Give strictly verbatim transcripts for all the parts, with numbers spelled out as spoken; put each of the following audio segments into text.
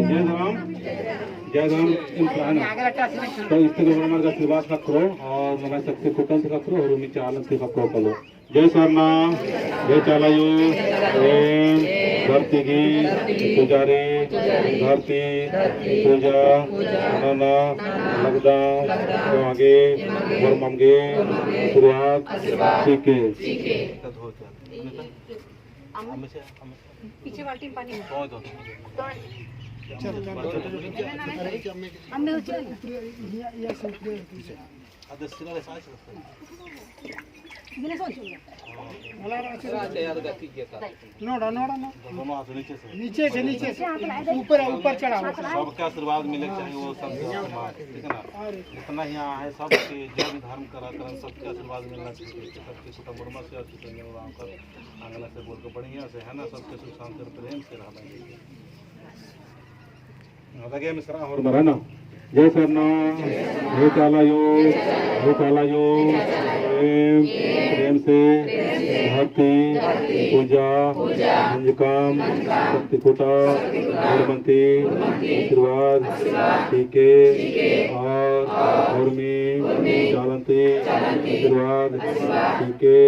जय राम, जय राम, इन प्राण। तो इस तरह हमारे आशीर्वाद खक्रो और हमारे शक्ति कुटन से खक्रो और उम्मी चालन से खक्रो कलो। जय सरना, जय चाला अयो, एम धरती गही पुजारी, धरती पूजा नना लगदम, एमा गे होरमम गे आशीर्वाद चिके। पीछे बाल्टी में पानी है। चल, चल। अम्मे उठिए ना। नोड़ा, नोड़ा, नोड़ा। नीचे से, नीचे से। ऊपर, ऊपर चढ़ा। सबके आशीर्वाद मिले के चाहिए, वो सब, ठीक है ना? जितना यहाँ है, सबके जो भी धर्म करा करन, सबके आशीर्वाद मिलना चाहिए। सबके कुटुंब में से अच्छे से मिल रहा कर, आंगन से बोल के बढ़िया से, है ना, सबके सुख शांति और प्रेम से रहना चाहिए। अदगे मिश्रा होरमर ना। जय सरना, जय चाला अयो, जय चाला अयो, एम, प्रेम से, धरती, पूजा, मंजकम, शक्ति कुटा, होरमन ती, आशीर्वाद, चिके, और, होरमी, चालन ती, आशीर्वाद, चिके,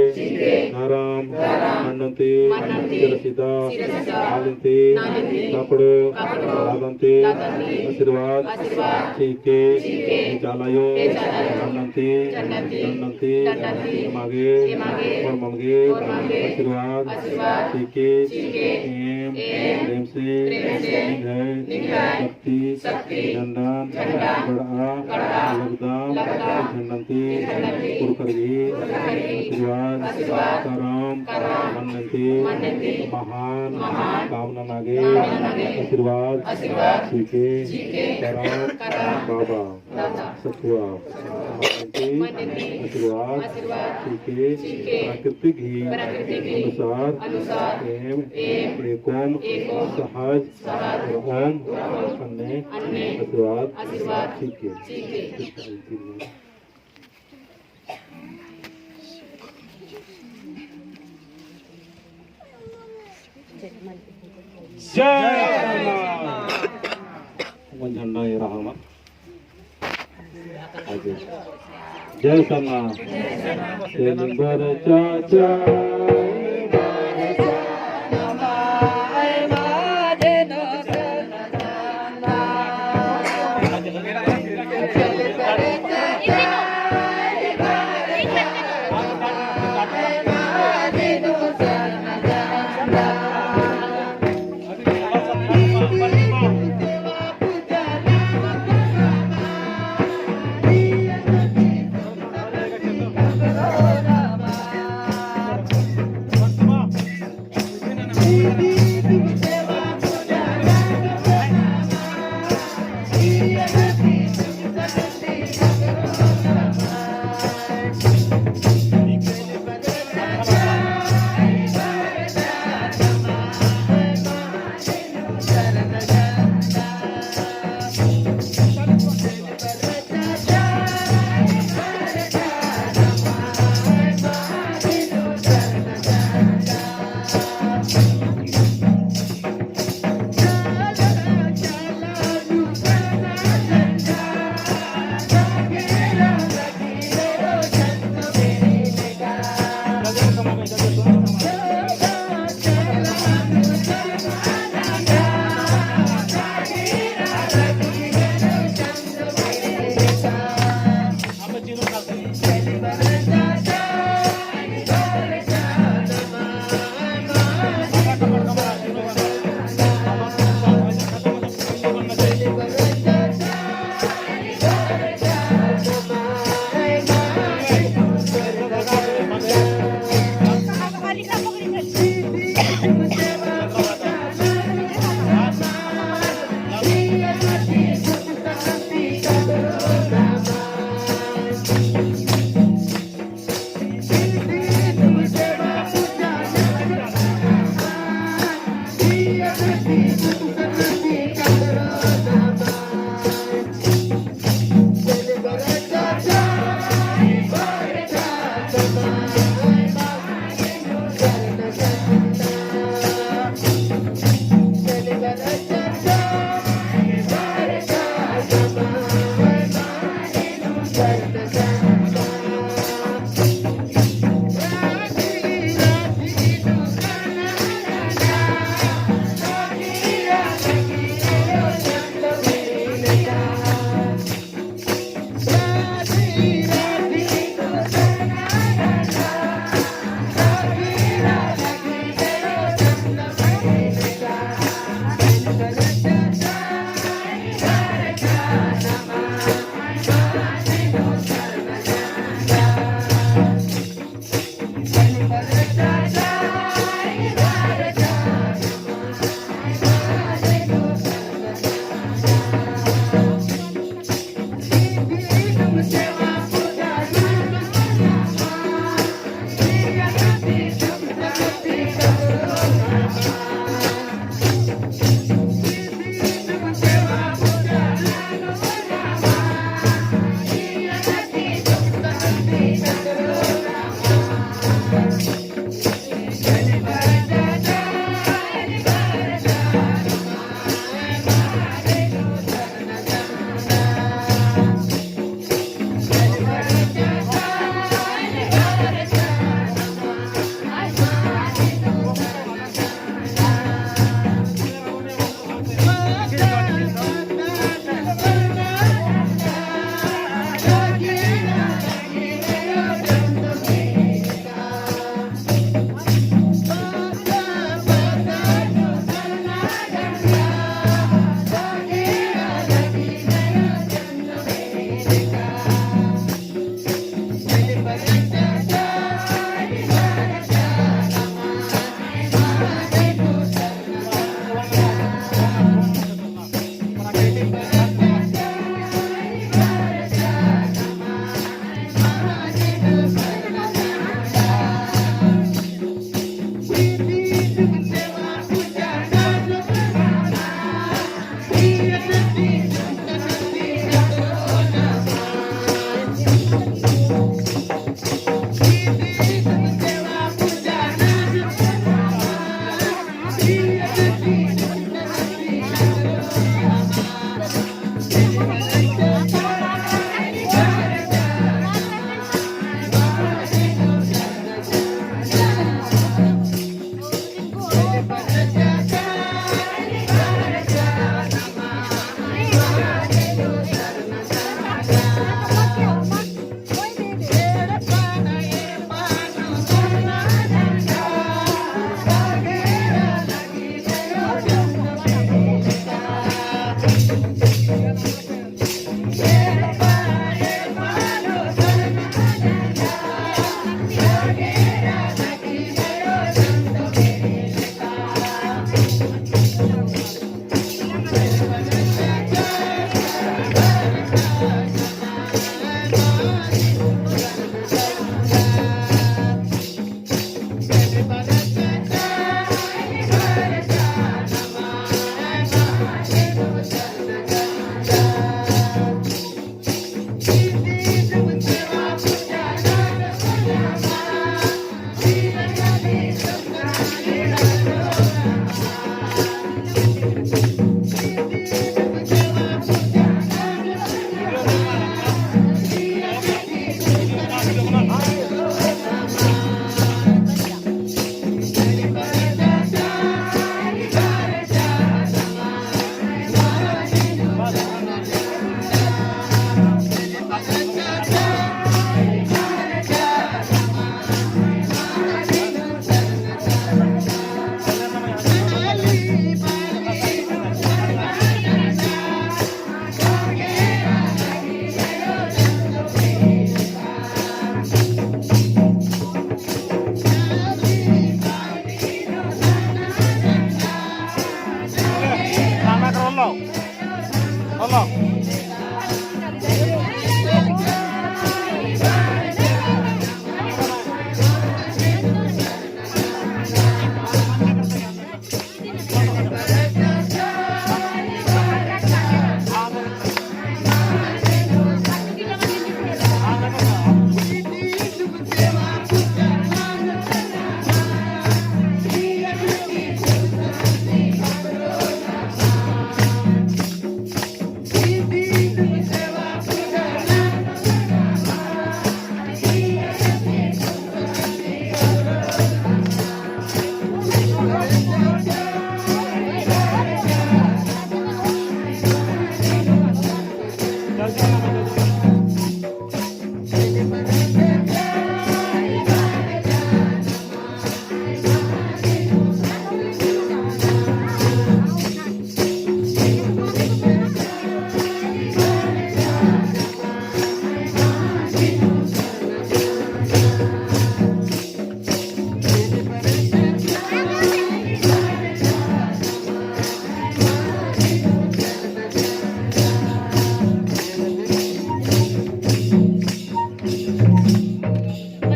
धरम, मन्नन ती, सिरसिदा, नालिन ती, कपड़ो, लादन ती, आशीर्वाद, चिके, चाला अयो, मन्नन ती, मन्नन ती, मागे, होरमम गे, आशीर्वाद, चिके, एम, प्रेम से, निंग्है, शक्ति, झंडन, गड़आ, लगदम, झंडन ती, पुरखर गही, आशीर्वाद, करम, मन्नन ती, महान, काम नना गे, आशीर्वाद, चिके, करम, बाबा, सखुआ, मन्नन ती, आशीर्वाद, चिके, प्राकृतिक ही अनुसार, एम, एकोम, सहज, और ओम अन्ने आशीर्वाद चिके। जय सरना। झंडा एरा हमा। जय सरना। तेलिंगर चाचा।